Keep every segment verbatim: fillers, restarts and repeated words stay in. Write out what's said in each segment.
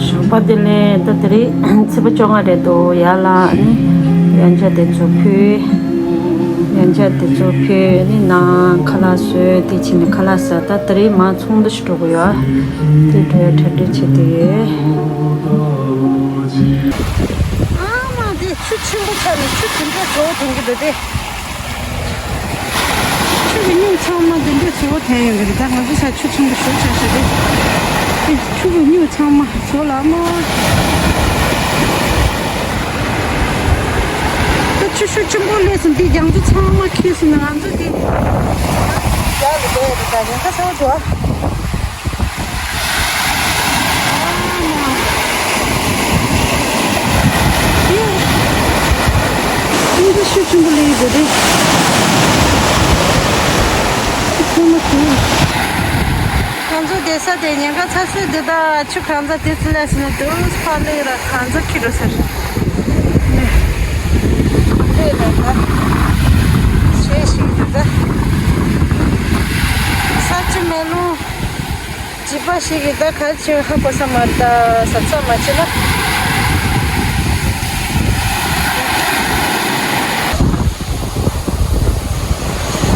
ཞོགས་པ་བདེ་ལེགས། ད་དེ་རིང་ཚེས་པ་བཅོ་ལྔ་རེད་འདུག་ཡར་ལངས་ནི་ཡང་ཆ་དེ་ཚོ་ཕུལ། ཡང་ཆ་དེ་ཚོ་ཕུལ་ནི་ནང་ཁ་ལག་བཟོས་དེ་ཕྱིན་ནས་ཁ་ལག་ཟ། ད་དེ་རིང་མ་ཚོང་འདུ་ཞིག་འགྲོ་གི་ཡོད། དེ་འགྲོ་ཡ་གྲ་སྒྲིག་བྱེད་དེ་ཡོད། ཨ་མ་དེ་ཆུ་ཆེན་པོ་ཆགས་ནས་ཆུ་དེ་འདྲ་བྲོ་བརྡུང་གི་འདུག་དེ། ཆུ་གི་སྨྱུག་ཚང་མ་འདི་འདྲས་བཟོ་བ་དེ་ཡོད་རེད། ད་ང་ཚོ་ས་ཆུ་ཆེན་པོ་ཞོ་ཆ་ཤ་རེད། ཨེ། ཆུ་གི་སྨྱུག་ཚང་མ་བཟོ་ལ་མོ། ད་ཆུ་ཤུགས་ཆེན་པོ་སླེབས་སོང་། འདི་རྒྱང་ཚོ་ཚང་མ་ཁེངས་སོང་ན་ང་ཚོ་འདི་ཡག་ལ་བསྡད་ཡོད་རེད། ད་རྒྱང་ཁ་ཚ་བོ་འདུག་ཨ། ཨིན་ཇི་ཤུགས་ཆེན་པོ་སླེབས་ཡོད་རེད། ཁྱོད་མ་ཁྱོད། ང་ཚོ་བསྡད་ས་དེ་ཉེན་ཁ་ཚ་ཤོས་འདི། ད་ཆུ་གང་ཚ་དེ་ཚོ་ལས་ནས་འདུག་ཕར་སླེབས་ར་གང་ཚ་ཁྱི་འགྲོ་ཟེར། ལས་ལས་ད་ཞེས་ཞིག་འདི་ད་ས་ཆུ་མེ་རླུང་། བྱིས་པ་ཞིག་གིས་ད་ག་རེ་བྱེད་ཧ་གོ་ས་མ་རེད། ད་གཟབ་གཟབ་མ་བྱེད་ན།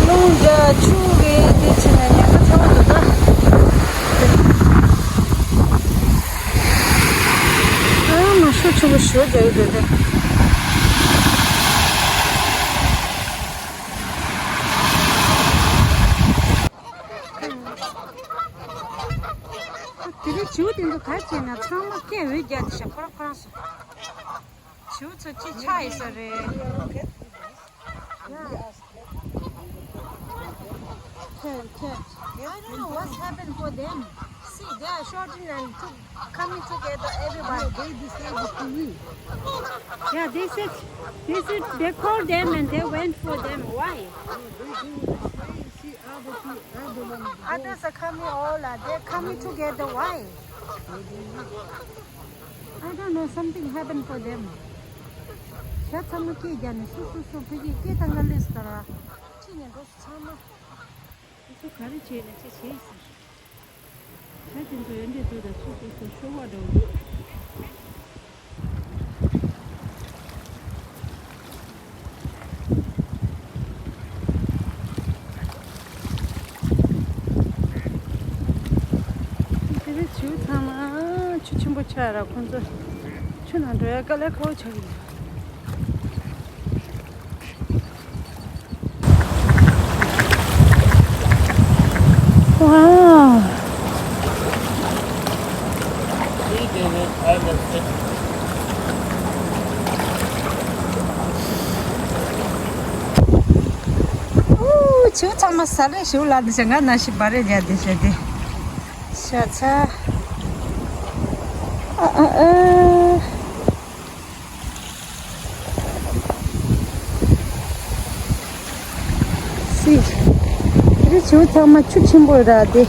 རླུང་རྒྱག་ཆུ་རེད་དེ་བྱས་ན་ཉེན་ཁ་ཚ་བོ་འདུག་ད། ཨ་མ་ཤོ་ཆུ་བོ་ཞོ་རྒྱག་ཡོད་རེད་དེ། དེ་རིང་བྱིའུ་དེ་ཚོ་ག་རེ་བྱས་ན་ཚང་མ་སྐད་འོད་རྒྱག་དེ་ཤག་ཁོ་རང་ཁོ་རང་སོ། བྱིའུ་ཚོ་ཅི་ཆགས་ཡོད་ས་རེད། Yeah. Okay, okay. I don't know what's happened for them. See, they are shouting and to, coming together, everybody. No, they decided to leave. Yeah, they said, they said they called them and they went for them. Why? No, they, they were saying, see, other people, other one. Others are coming all, uh, they're coming together. Why? I don't know, something happened for them. ཞག་ཚང་མ་སྐད་རྒྱག་ནས་སུ་སུ་སུ་ཕ་གིའི་སྐད་དང་ག་ལེ་སི་ཀ་ར། ཁྱི་ཉན་འགྲོ་སུ་ཚང་མ། དེ་ཚོ་ག་རེ་བྱས་ནས་ཅི་བྱས་ཟེར། ད་དེ་ཚོ་ཡོན་ཏན་དུ་ད་སུ་སུ་སུ་ཤོར་བ་འགྲོ་འདུག་དེ་རིང་བྱིའུ་ཚང་མ་ཆུ་ཆེན་པོ་ཆགས་ར་ཁོང་ཚོ་ཆུ་ནང་འགྲོ་ཡ་དཀའ་ལས་ཁག་པོ་ཆགས་ཀྱི་འདུག Wow. ཨུ། བྱིའུ་ཚང་མ་ཟ་རེ་ཞིག་ལ་འདི་བྱ་ང་ན་ཞིག་བ་རེ་རྒྱ་འདི་བྱ་འདི། ཤ་ཚ། ཨ་ཨ་ཨ། སི། རི་ཆུ་ཚང་མ་ཆུ་ཆེན་པོ་ར་དེ།